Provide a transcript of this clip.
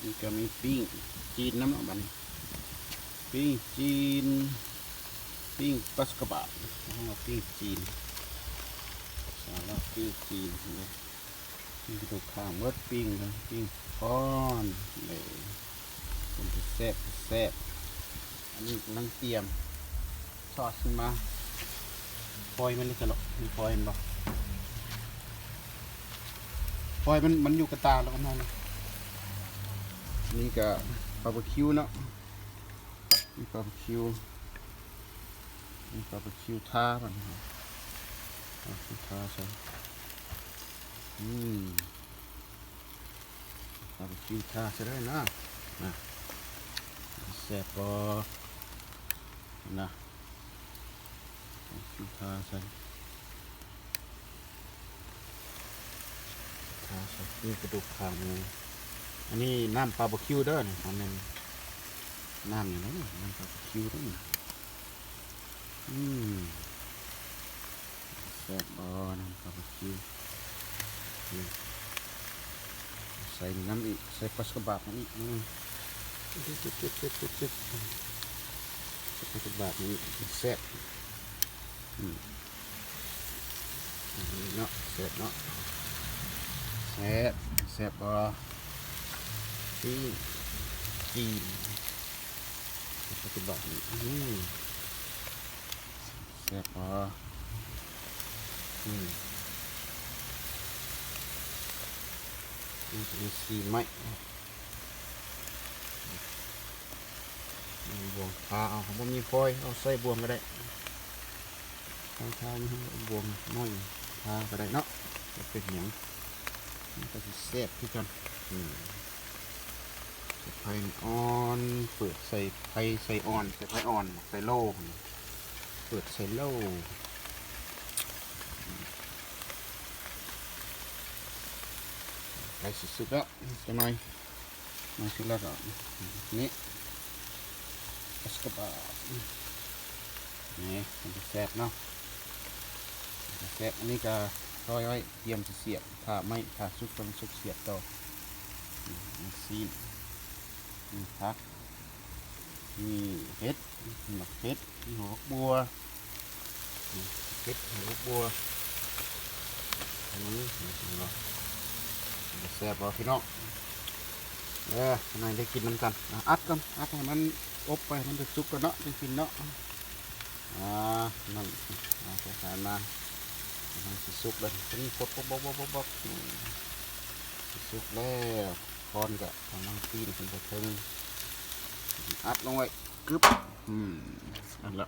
ນີ້ກະມີປີ້ງຈີນນຳເນາະ ບາດນີ້ ປີ້ງຈີນ ປີ້ງປາສກະບາດ ເຮົາວ່າປີ້ງຈີນ ສາລະປີ້ງຈີນເດ້ ມີກະດູກຂ້າງໝົດ ປີ້ງ ປີ້ງກ້ອນເດ້ ເປັນຕາແຊບ ຕາແຊບ. ອັນນີ້ກຳລັງຕຽມຊອດມັນມາ ຟອຍມັນນີ້ຊະເນາະ ມີຟອຍແມ່ນບໍ່? ຟອຍມັນ ມັນຢູ່ກະຕ່າແລ້ວກໍມາ ອັນນີ້ກະບາເບີຄິວເນາະ ມີບາເບີຄິວ ມີບາເບີຄິວທາມັນ ເອົາທາໃສ່ ອືມ ບາເບີຄິວທາໃສ່ເລີຍນະ ນະ ແຊບບໍ່ ນະ ບາເບີຄິວທາໃສ່ ທາໃສ່ ມີກະດູກຂາໝູ ອັນນີ້ນ້ຳບາເບີຄິວເດີ ນີ້ ບໍ່ແມ່ນນ້ຳຫຍັງເດີ ນ້ຳບາເບີຄິວເດີ ນີ້ ອືມ ແຊບບໍ່ ນ້ຳບາເບີຄິວ ອືມ ໃສ່ນຳອີກ ໃສ່ປາສກະບາດນຳອີກ ອືມ ປາສກະບາດນຳອີກ ແຊບ ອືມ ເນາະ ແຊບເນາະ ແຊບ ແຊບບໍ່ ຈີນ ຈີນ ປາສກະບາດນີ້ ອືມ ແຊບບໍ່ ອືມ ມັນຈະມີສີ່ໄມ້ ບ່ວງທາເອົາ ບໍ່ມີຟອຍ ເອົາໃສ່ບ່ວງກະໄດ້ ທາ ທາ ທາ ບ່ວງນ້ອຍທາກະໄດ້ເນາະ ບໍ່ເປັນຫຍັງ ມັນກະຊິແຊບຄືກັນ ອືມ ໃສ່ໄຟອ່ອນ ເປີດໃສ່ໄຟ ໃສ່ອ່ອນ ໃສ່ໄຟອ່ອນ ໃສ່ໂລ ເປີດໃສ່ໂລ ໃກ້ຊິສຸກແລ້ວ ຈັກໜ່ອຍ ມາສຸກແລ້ວກໍ ນີ້ ປາສກະບາດ ນີ້ ມັນຈະແຊບເນາະ ມັນຈະແຊບ ອັນນີ້ກະຊອຍໄວ້ ຕຽມຊິສຽບ ຖ້າໄມ້ ຖ້າສຸກກະມັນສຸກສຽບຕໍ່ ນີ້ ມີຊີ້ນ ມີຜັກ ມີເຫັດ ມີໝາກເຫັດ ມີຫົວຜັກບົ່ວ ນີ້ ເຫັດ ຫົວຜັກບົ່ວ ອືມ ເຫັນບໍ່ ເປັນຕາແຊບບໍ່ພີ່ນ້ອງ ເອີ ໃຫ້ໄດ້ກິນນຳກັນ ອາ ອັດກ່ອນ ອັດໃຫ້ມັນອົບໄປ ໃຫ້ມັນໄດ້ສຸກກ່ອນເນາະ ຈັ່ງກິນເນາະ ອ່າ ນັ້ນ ເອົາໄຟສາຍມາ ກຳລັງຊິສຸກແລ້ວ ຕົວນີ້ປົກໆໆໆ ອືມ ຊິສຸກແລ້ວ ຄວັນກະກຳລັງປີນຂຶ້ນໄປເທິງ ອັດລົງໄວ້ ກຶບ ອືມ ອັດລະ.